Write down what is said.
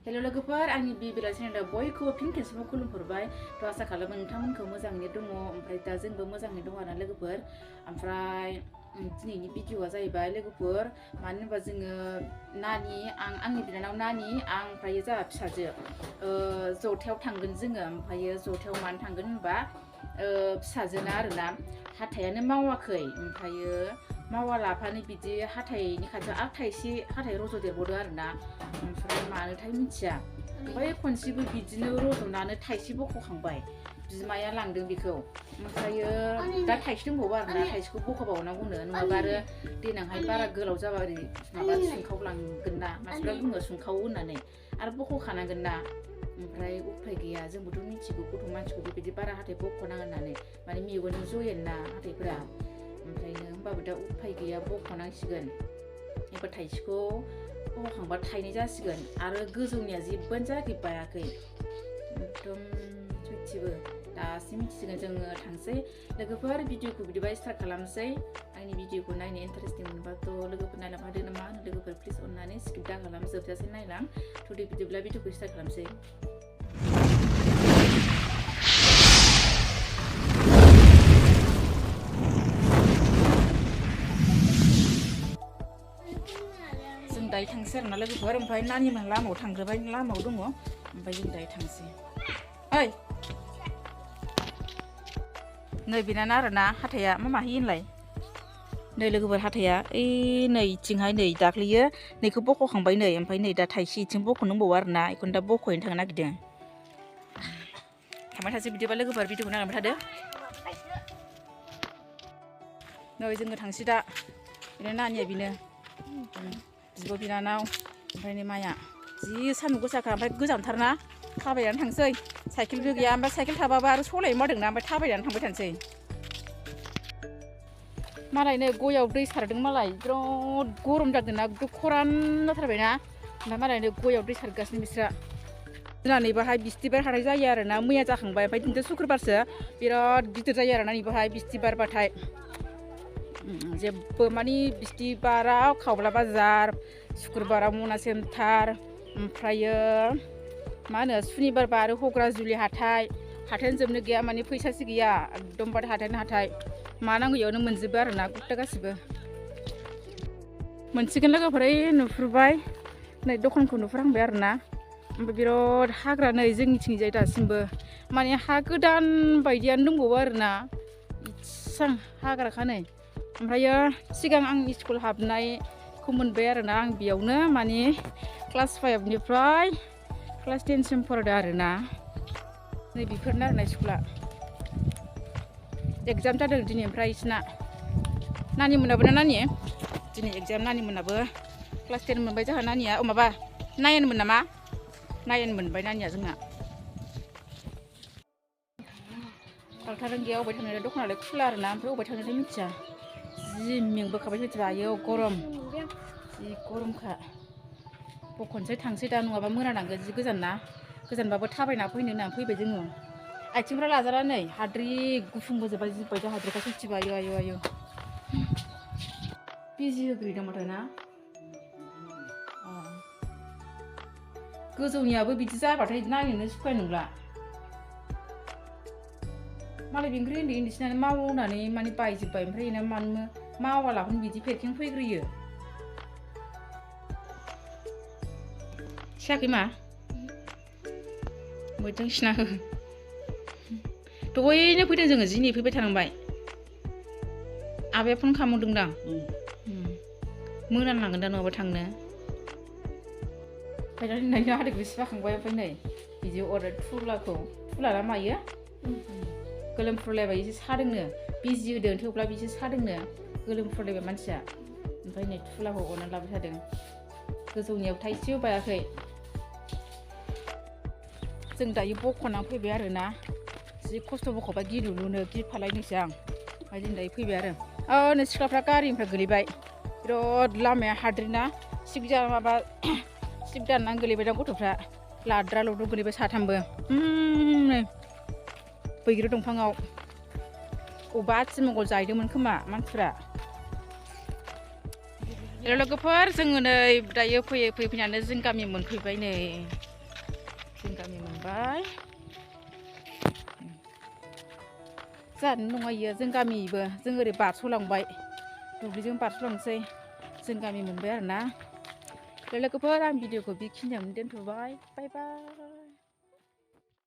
हेल' लोगोफोर आंनि बिबिरा चेनेलाव बयखौबो फिन खेबसेबाव खुलुमहरबाय थ' आसा खालामो नोंथांमोनखौ मोजाङैनो दङ ओमफ्राय दा जोंबो मोजाङै दङ आरोना लोगोफोर ओमफ्राय दिनैनि भिडिअआ जाहैबाय लोगोफोर मानो होनबा जोङो आंनि बिनानाव नानि ओमफ्राय जोंहा फिसाजो जौथायाव थांगोन जोङो ओमफ्राय जौथायाव मानो थांगोन होनबा फिसाजोना आरोना हाथायानो मावाखै ओमफ्रायो मावा लाफानो बिदि हाथायनि खाथियाव आरो थाइसे हाथाय रज'देरबावदो आरोना ओमफ्राय मानोथाय मिथिया ओमफ्राय खनसेबो बिदिनो रज'नानै थाइसे बख'खांबाय बिमाया लांदों बेखौ ओमफ्रायो दा थाइसे दंबावो आरोना थाइसेखौ बख'बावनांगौनो नङाबा आरो देनांहाय बारा गोलाव जाबा ओरै माबा सुंखावलांगोन ना मानसिफ्रा बुङो सुंखावो होननानै आरो बख'खानांगोन ना ओमफ्राय उफाय गैया जोंबोथ' मिथिगौ गथ' मानसिखौ बेबायदि बारा हाथाय बख'नाङा होननानै माने मेगनजों जयेन ना हाथायफोरा ओमफ्रायनो होमबाबो दा उफाय गैया बख'नांसिगोन एबार थाइसेखौ बख'खांबा थाइनै जासिगोन आरो गोजौनिया जेबोआनो जायाखै बायाखै एकदम सयथिबो दासो मिथिसिगोन जोङो थांसै लोगोफोर भिडिअखौ बिदिबा स्टार्ट खालामसै आंनि भिडिअखौ नायनो इन्टारेस्टिं मोनबाथ' लोगोफोर नायलांनो हादों नामा होनो लोगोफोर प्लिज अननानै स्किप दा खालाम जोबजासे नायलां थ'दे बिदिब्ला भिडिअखौ स्टार्ट खालामसै दायो थांसै आरोना लोगोफोर ओमफ्राय नानिमोन लामायाव थांग्रोबाय लामायाव दङ ओमफ्राय जों दायो थांसै ओइ नै बेनानो आरोना हाथाया मा माहैयो होनलाय नै लोगोफोर हाथाया ओइ नैथिंहाय नै दाख्लैयो नैखौ बख'खांबाय नै ओमफ्राय नै दा थाइसे इथिं बख'नांबावो आरोना बेखौनो दा बख'हैनो थांनो नागिरदों थांबाय थासै बिदिबा लोगोफोर भिडिअखौ नायलांबाय थादो नै जोङो थांसै दा बेनो नानिया बेनो बिब' बिनानाव ओमफ्राय नै माया जि सान्दुं गोसाखा ओमफ्राय गोजानथारना थाबायनानै थांसै साइकेलबो गैया ओमफ्राय साइकेल थाबाबो आरो सलायनो मादोंना ओमफ्राय थाबायनानै थांबाय थानोसै मालाय नै गयाव दै सारदों मालाय बिराद गरम जादोंना खरान जाथारबायना ओमफ्राय मालाय नै गयाव दै सारगासिनो बिस्रा जोंना नैबाहाय बिस्थिबार हाथाय जायो आरोना मैया जाखांबाय ओमफ्राय दिनैथ' सुक्रुबारसो बिराद गिदिर जायो आरोना नैबाहाय बिस्थिबारबाथाय जेबो मानि बिस्थिबाराव खावब्ला बाजार सुक्रुबाराव मना सेन्टार ओमफ्रायो मा होनो सुनिबारबा आरो हग्राजुलि हाथायानो जोबनो गैया माने फैसासो गैया एकदमबारे हाथायानो हाथाय मा नांगौ इयावनो मोनजोबो आरोना गुट्टा गासिबो मोनसिगोन लोगोफोर ओइ नुहुरबाय नै दखानखौ नुहुरहांबाय आरोना ओमफ्राय बिराद हाग्रा नै जोंनिथिंजाय दासिमबो माने हा गोदान बायदियानो दंबावो आरोना इसां हाग्राखा नै ओमफ्रायो सिगां आं स्कुल हाबनायखौ मोनबाय आरोना आं बेयावनो माने क्लास 5निफ्राय क्लास 10सिम फरायदों आरोना नै बेफोरनो आरोना स्कुला एग्जाम जादों दिनै ओमफ्राय बिसोरना नानि मोनाबो ना नानि दिनै एग्जाम नानि मोनाबो क्लास 10 मोनबाय जोंहा नानिया माबा 9 मोन नामा 9 मोनबाय नानिया जोंना डाक्टारजों गैया अबाय थांनो दखानालाय खुला आरोना ओमफ्राय अबाय थांनोथाय मिथिया जि मेंबोखाबाय मिथिबा आयौ गरम जि गरमखा बखनोसै थांसै दा नङाबा मोनानांगोन जि गोजानबाबो थाबायना फैनो होननानै फैबाय जोङो आथिंफ्रा लाजाला नै हाद्रि गुफुंबोजोब्बाय जिबायदि हाद्रिखा सयथिबो आयौ बिजि होग्रोदों माथो ना गोजौनियाबो बिदि जाबाथाय नायनोनो सुखुनाय नंला मालाय बेनिफ्राय उन्दैसिनानो मावनानै माने बायजोब्बाय ओमफ्राय इना मानो मावालाखौनो बिदि फेरखें फैग्रोयो सियाखै मा मैथों सिना हो दहायनो फैदों जोङो जि नेफैबाय थानांबाय आबाया फन खालामहरदोंदां मोनानांगोन दा नङाबा थांनो ओमफ्राय नायनो हादों बेसे बाखांबाय ओमफ्राय नै बिदि अरो थुला ना मायो गोलोमफ्रुलायबाय एसे सादोंनो बिजि होदों थेवब्ला बिसो सादोंनो गोलोमफ्रुलायबाय मानसिया ओमफ्राय नै थुलाखौ अरनानै लाबाय थादों गोजौनियाव थाइसेबो बायाखै जों दायो बख'नानै फैबाय आरोना जि खस्थ' बख'बाय गिलुलुनो गिफालायनोसै आं ओमफ्राय जों दायो फैबाय आरो नै सिख्लाफ्रा गारिनिफ्राय गोलैबाय बिराद लामाया हाद्रिना सिब दाननानै गोलैबाय दां गथ'फ्रा लाद्रा लुद्रु गोलैबाय साथामबो नै बैग्रि दंफाङाव अबा आथिमंगल जाहैदोंमोन खोमा मानसिफ्रा लोगोफोर जोङो नै दायो फैयै फैनानै जों गामि मोनफैबाय नै जों गामि मोनबाय जानो नङा इयो जों गामिबो जों ओरै बारस'लांबाय दुब्लिजों बारस'लांसै जों गामि मोनबाय आरोना लोगोफोर आं भिडिअखौ बेखिनियावनो दोनथ'बाय बाय बाय